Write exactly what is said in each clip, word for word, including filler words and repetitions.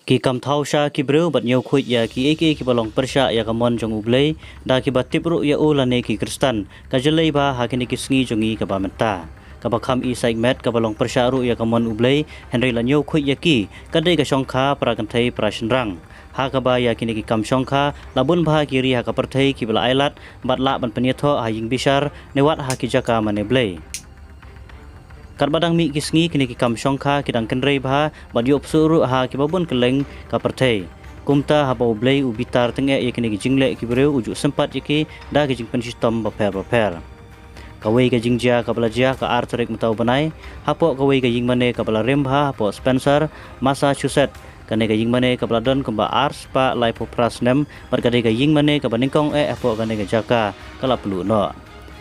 Ki kam thaw sha ki briew bad ñiewkhuid ïa kiei kiei kiba long pyrshah ïa ka mon jong U Blei, da kiba tip ruh ïa u lane ki Khristan, ka jyllei bha ha kine ki sngi jong ngi kaba mynta. Kaba kham i saiñ met kaba long pyrshah ruh ïa ka mon U Blei, hynrei la ñiewkhuid ïa ki, ka dei ka shongkha para kynthei para shynrang. Ha kaba ïa kine ki kam shongkha, la bun bha ki ri ha ka pyrthei kiba la ailad, bad lah ban pynïathoh ha ïing bishar, ne wat ha ki jaka mane blei. Katba dang mih ki sngi kine ki kam shongkha ki dang kynrei bha, bad ïoh pyrshah ruh ha kiba bun kylleng ka pyrthei. Kumta haba U Blei u bitar tyngeh ïa kine ki jingleh ki briew u ju sympat ïa ki, da ki jingpynshitom bapher bapher. Kawei ka jingjia kaba la jia ka ar tarik mynta u bnai, hapoh kawei ka ïing mane kaba la rim bha, hapoh Spencer, Massachusetts, kane ka ïing mane kaba la don kumba ar spah laiphew phra snem, bad ka dei ka ïing mane kaba nyngkong eh hapoh kane ka jaka, ka la pluh noh.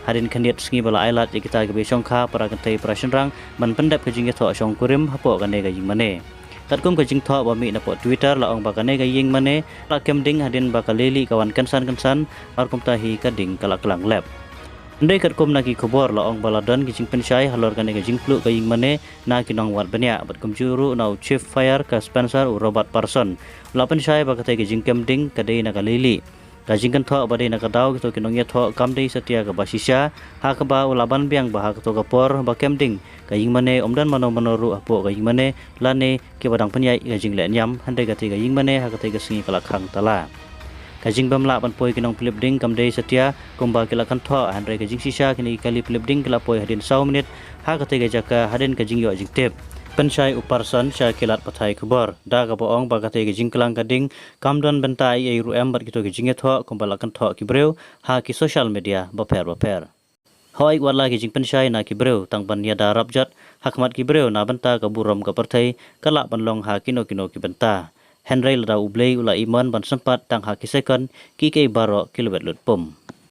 Hadien khyndiat sngi ba la ailad ïa kita kiba shongkha para kynthei para shynrang, ban pyndep ka jingïathoh shongkurim hapoh kane ka ïing mane. Katkum ka jingthoh ba mih napoh Twitter la ong ba kane ka ïing mane, la kem ding hadien ba ka lili ka wan kynsan kynsan, ar kumta hi ka ding ka la klang lep. Hynrei katkum na ki khubor la ong ba la don ki jingpynshai halor kane ka jingpluh ka ïing mane na ki nongwad bniah, bad kumjuh ruh na u Chief Fire ka Spencer u Robert Parson. La pynshai ba katei ka jingkem ding ka dei na ka lili. Ka jingkynthoh ba dei na ka daw kito ki nongïathoh kam dei satia kaba shisha, ha kaba u la ban biang ba ha kato ka por ba kem ding, ka ïing mane ym don mano mano ruh hapoh ka ïing mane, lane kiba dang pynïaid ka jingleh niam, hynrei katei ka ïing mane ha katei ka sngi ka la khang tala. Ka jingbym lah ban poi ki nongpylip ding kam dei satia kumba ki la kynthoh, hynrei ka jingshisha kine ki kali pylip ding ki la poi hadien saw minit ha katei ka jaka hadien ka jingïoh jingtip. Pynshai u Parson sha ki lad pathai khubor, da kaba ong ba katei ka jingklang ka ding kam don bynta ei ei ruh em bad kito ki jingïathoh kumba la kynthoh ki briew ha ki social media bapher bapher. Hooid, wat la ki jingpynshai na ki briew tang ban ïada rap jot ha khmat ki briew na bynta ka burom ka pyrthei, ka lah ban long ha kino kino ki bynta. Hynrei lada U Blei u la imon ban sympat tang ha ki sekon, kiei kiei baroh ki la wet lut pum.